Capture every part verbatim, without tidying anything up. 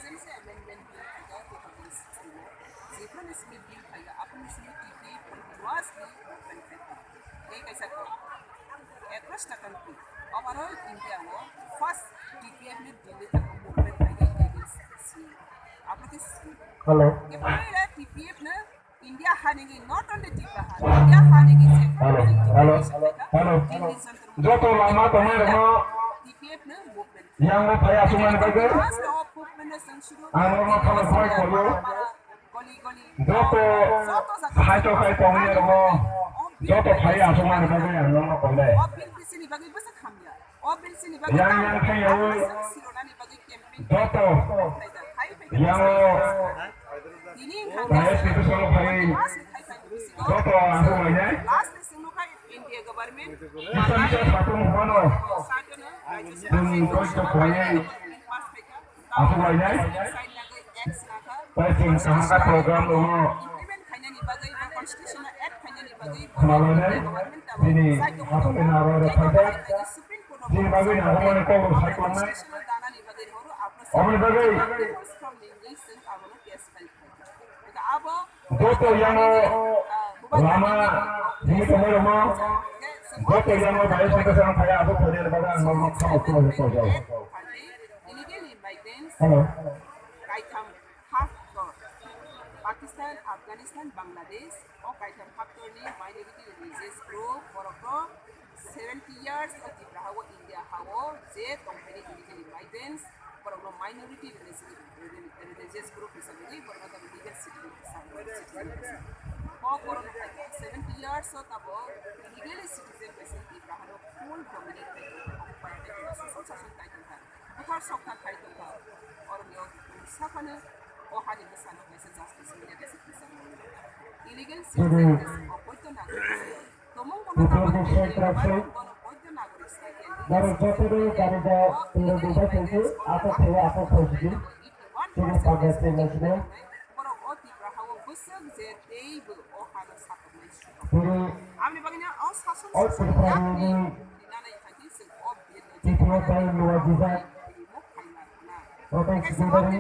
Citizenship Amendment Bill phaikha two thousand sixteen o, jephru ni simi bill phaikha, aphuru ni simi T P F ni lowest ni movement phaikha. Tei kaisa kok, across the country, overall India o first T P F ni Delhi thangma movement phaikha against C A A. Aphuru khe Hello. Khe phaila T P F no India hanigi, not only Tipra ha, India hanigi je Hello, hello, hello. Joto lama tongnai rokno T P F no movement. Yang no phai aswk mani bagwi. Last of movement no seng shuru. Ang no khama khwlai kholo. Goli goli. Joto joto jaga phai to khai tongnai rokno. Joto phai aswk mani bagwi ang no khwlai. O bill bisini bagwi bwsa khamya. O bill sini bagwi yang yang khai yawi. Sirona ni bagwi campaign. Joto. Yang o. Tini hingkha. Bahai sini solo phai. Joto aswk lainai. Last ni singno khai India government. Bisa bisa satu mano. Satu no. Dum koi to phai. Aswk lainai. Side na khai X na kha. Tei chwng kaham khe program rokno khwna lainai, bini aswk ni naro rok phaijak. Chini bagwi nangkukmani kok rok sai tongnai. Oboni bagwi joto yang o lama himwi tongmani rokno, joto yang o bahai songkhe song phai, abo phainani bagwi ang norokno khama khulumwi tongo. Hello. Kaitham haptor, Pakistan, Afghanistan, Bangladesh, o kaitham haptorni minority religious group, borokno seventy years o Tipra hao, India hao, je tongphani illegal immigrants, borokno minority religious, religious group hisabe borokno tamo legal citizen hisabe. O borokno seventy years o tamo legal citizen bai se Tipra hao full dominate khai tongkha, occupy khai tongkha, susung sason khai tongkha. Buthar sokha khai tongkha. Oroni o saphano o hani bwsano kaisa justice media kaisa kisa. Illegal citizen kaisa oboidho nagorik. Tomung bono tabuk bono oboidho nagorik status. Borok jotono gari da tiro dubai tongkhe, atok khaio atok khaisidi. Tini pagas tei naisidi. Borok o Tipra hao bwswk je teibo o hano sakoknai sugo. Tini Aboni bagwino o sason o sason Tripura yakni ni rinani thangwi chwng o bill no Tripura bai luwa jijak. Protest leader ni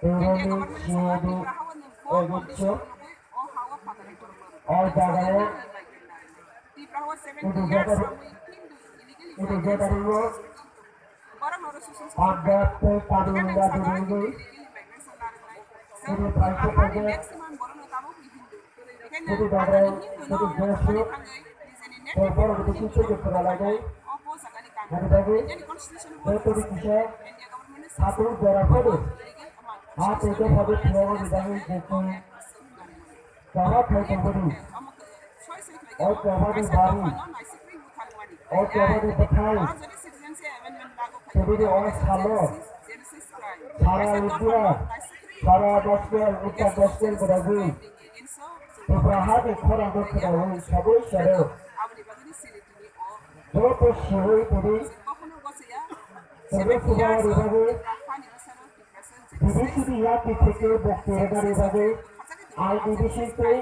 Teibo ni C A D agent so all jaga o Tipra hao seventy years samui Hindu illegally migrants. Borok no susung susung. Pagda tei padung da dungwi. Tini paisa paisa. Tini dagra, tini jesu. Tei borok tini tini khwna lainai. Nani bagwi tei tini kisa. Satu jora phodo. Ha tei tei phodo thwngwi bagwi jesu. Chaba khai tongmani. O chaba ni bari. O chaba ni bwthai. Tebini o salo. Sara India, sara Gospel, Uttar Gospel kwrwngwi. Tipra ha ni khorang no khwnawi sabwi sero. Joto siwi tini. Tebini chaba ni bagwi. B B C ni yati theke bokti rwna ni bagwi I B B C tei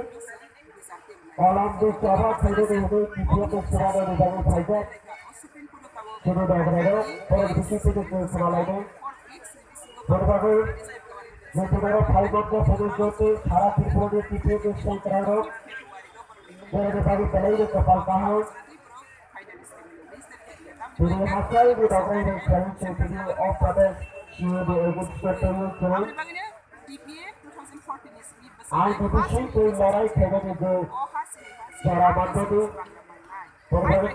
Olamde chaba khainani hwnwi T P F ni swrwngna ni bagwi phaijak. Chini dograirok borok B C P ni chwng swrwnglainai. Boni bagwi meeting oro phaijakna phaijakna tei sara Tripura ni T P F ni sengkrairok borokni bagwi belai no kwpal kaham. Tini hachal ni dograirok khlainai chwng tini o Pradesh C O D executive tongwi chwng. I B B C tei lorai khainani je jora manjadi, borok